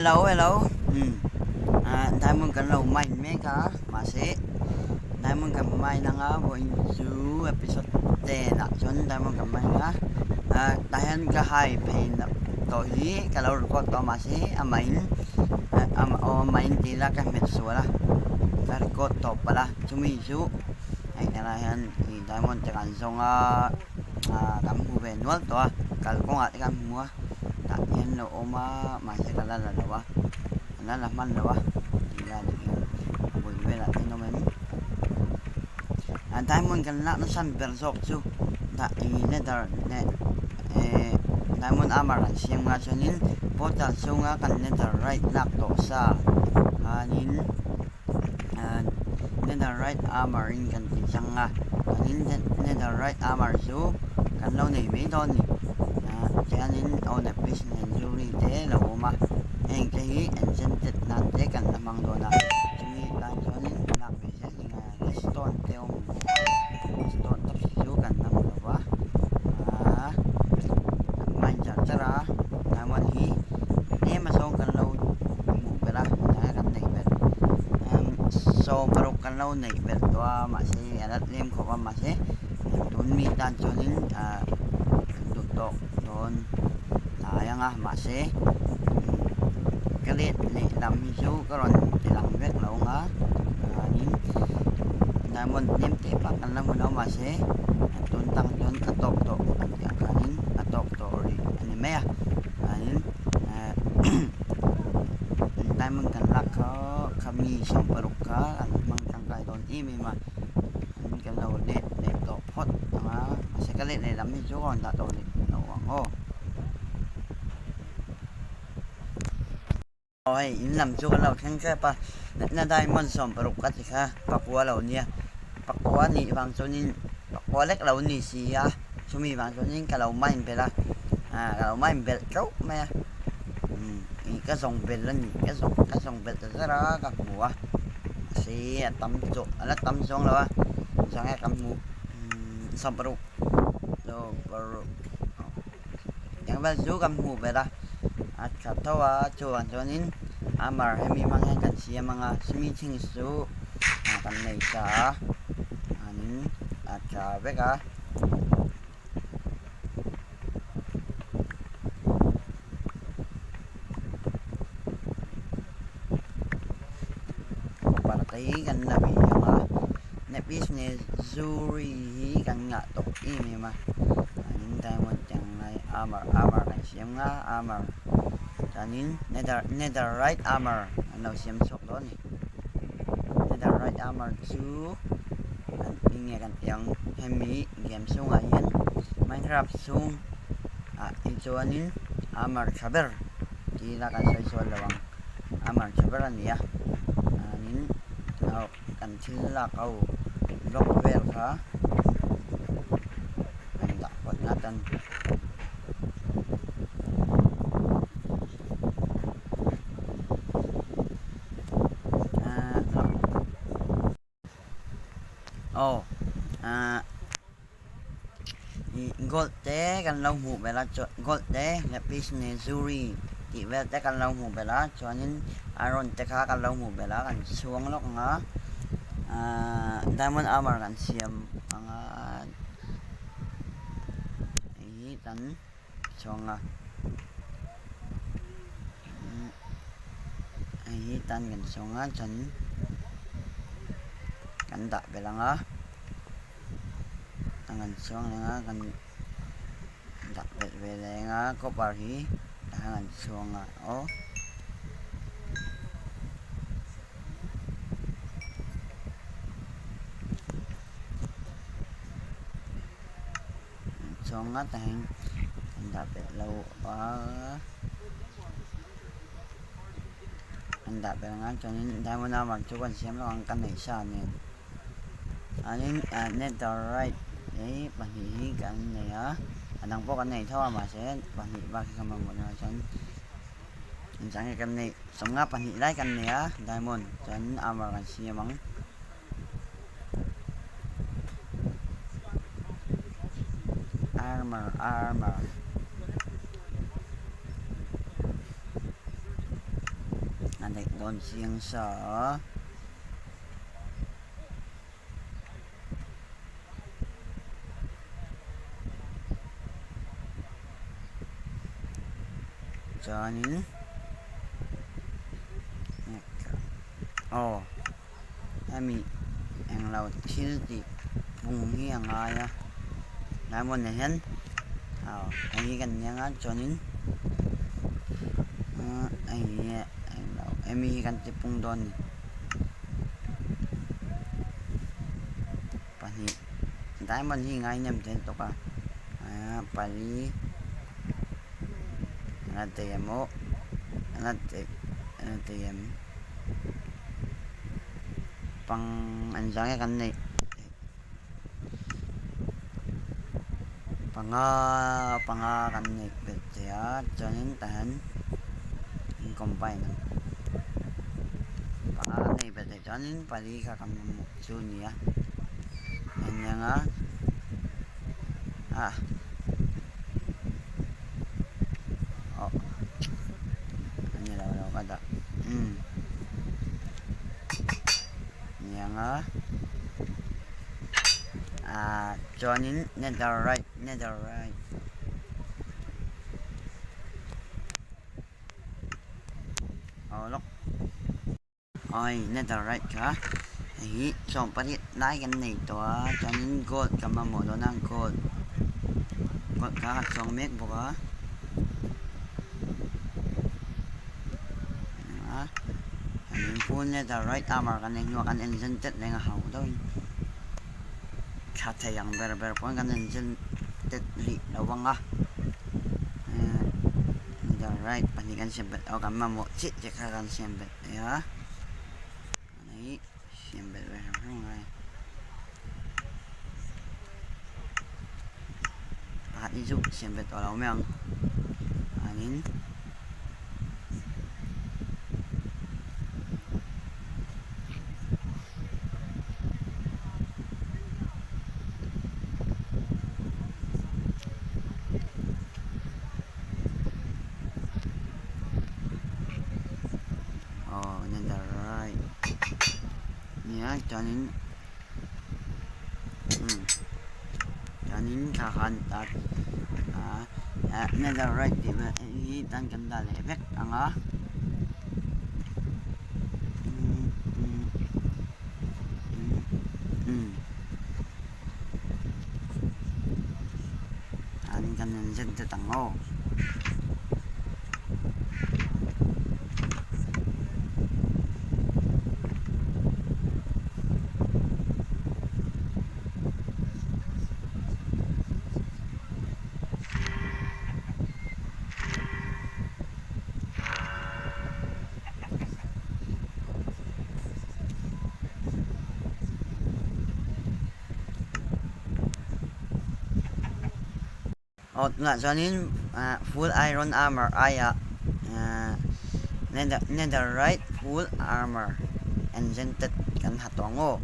Hello hello umm ah diamond kan lo mine mek a mahse diamond kan mine anga vawiin chu episode ten ah chuan diamond kan mine a ah tah hian ka hai phei loh tawh hi ka lo record tawh a mahse a main aw a main tih ila ka hmet sual a ka record tawh palh a chumi chu hei helai hian ih diamond te kan zawng a ah kan hmu ve nual tawh a kalkawngah te kan hmu a. Tah hian lo awm a mahse ka la la lo a ka la la hman lo a tih lai hian a bul velah te an awm em a diamond kan lakna chhan ber zawk chu dah ih leather leh eh diamond armor an siam nga chuanin portal chhunga kan leather right lak tawh sa khanin ah leather right armor in kan ti chang a chuanin leather right armor chu kan lo nei mai dawn a ni ah tihianin aw lapis leh jewelry te lo awm a heng te hi enchanted nan te kan la hmang dawn a chumi tan chuanin lak ve zel ding a stone te a awm bawk a stone tak hi chu kan la hmu lo va ah kan mine char char a diamond hi tlem azawng kan lo hmuh belh a tlaiah kan neih belh sawm paruk kan lo neih belh tawh a mahse a la tlem khawp a mahse tun mi tan chuanin ah kan duh tawk dawn hnai ang a mahse ka let leh lam hi chu ka rawn ti lang vek lo ang a chuanin diamond hnem teh pak an la hmu lo mahse tun tang chuan a tawk tawh an tih ang khanin a tawk tawh rih a ni mai a chuanin diamond kan lak kha khami 16 kha an hmang tangkai dawn em em a kan lo let leh tawh phawt ang a mahse ka let leh lam hi chu ka rawn dah tawh leh lo ang aw. Aw hei in lam chu kan lo thleng tep a natna diamond 60 ka ti kha pakua lo nia pakua nih vang chuanin pakua lek lo ni si a chumi vang chuanin ka lo mine belh a ah ka lo mine belh teuh mai a umm ih ka zawng belh a ni ka zawng ka zawng belh ta zar a ka hmu a mahse a tam chu a la tam chuang lo a chuan ka hmuh umm 60 paruk Eng vel chu kan hmuh ber a a tha tho a chuvang chuanin armor hemi hmang hian kan siam ang a smithing chu kan nei sa a chuanin a tha vek a. Park hi kan la ve ang a Nepis nen Zuri hi kan ngah tawh em em a chuanin diamond te ang lai armor armor kan siam nga armor chuanin nether netherite armor an lo siam chhuak dawn a ni netherite armor chu eng nge kan tih ang hemi game chhungah hian minecraft chhung ah hi chuanin armor tha ber tih ila kan sawi sual lo ang armor tha ber a ni a chuanin kan thil lak ho block vel kha kan dah phawt ngat a ni. Aw ah ih gold te kan lo hmuh belh a chuan gold te lapis lazuli tih vel te kan lo hmuh belh a chuanin iron te kha kan lo hmuh belh a kan chhuang lawk ang a ah diamond armor kan siam ang a hei hi kan chhuang a hei hi tan kan chhuang a chuan kan dah belh ang a kan chhuang leh ang a kan dah belh ve leh ang a copper hi tah hian kan chhuang a aw. Chuang nga tah hian an dah belh lo a an dah belh ang a chuanin diamond armor chu kan siam lawk ang ka neih sa nen chuanin netherite hi pahnih hi kan nei a a dang pawh kan nei tho a mahse pahnih bak hi ka mamawh lo a chuan engzah nge kan neih sawmnga pahnih lai kan nei a diamond chuan armor kan siam ang. Armor armor. daih dawn chiang sa a. Chuanin aw hemi englo thil tih pung hi a ngai a diamond ah hian aw hei hi kan nia nga chuanin hei hi englo hemi hi kan ti pung dawn a ni. Pahnih diamond hi ngai nem tel tawk a ah pali a tei em aw a tei a tei em pang engzah nge kan neih panga panga kan neih belh thei a chuanin tah hian in combine ang panga kan neih belh theih chuanin pali kha kan mamawh chu a ni a eng anga ah aw a ni lo lo ka dah umm niang a ah chuanin netherite netherite aw lawk awi netherite kha hei hi sawmpariat lai kan nei tawh a chuanin gold ka mamawh dawn a gold gold kha ka chuang mek bawk a. A an full netherite armor kan nei hnuah kan enzen tet reng a hau deuhin tha thei ang ber ber pawn kan enzen tet rih lo ang a netherite pahnih kan siam belh aw kan mamawh chiah chiah kha kan siam belh thei a hei siam belh ve hrim hrim ngai pakhat hi chu siam belh tawh lo mai ang chuanin. Aw netherite nia chuanin umm chuanin thla khan ta ah netherite tih vel hi tan kan dah leh vek ang a umm umm umm an kan inzet zet ang aw. Aw tunah chuanin full iron armour aiah netherite full armour enchanted kan ha tawh ang aw.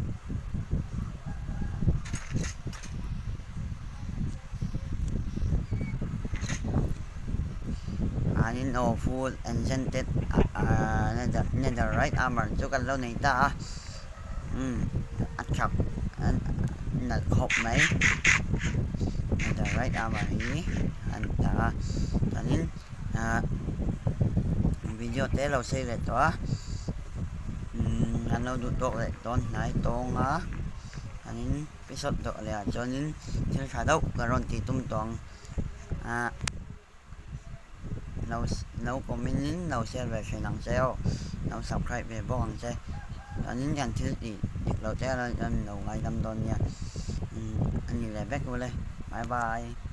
Anin aw full enchanted netherite armour chu kan lo nei ta a. Umm a chak a nalh khawp mai netherite armour hi a ni ta a chuanin ahh video te lo sei leh tawh a umm an lo duh tawk leh dawn hnai tawng a chuanin episode dawh leh ah chuanin thil tha deuh ka rawn tih tum tawh ang ahh. Lo lo comment in lo share ve thin ang che aw lo subscribe ve bawk ang che chuanin kan thil tih dik loh te erawh chuan lo ngaidam dawn nia umm a ni leh vek ule bye bye.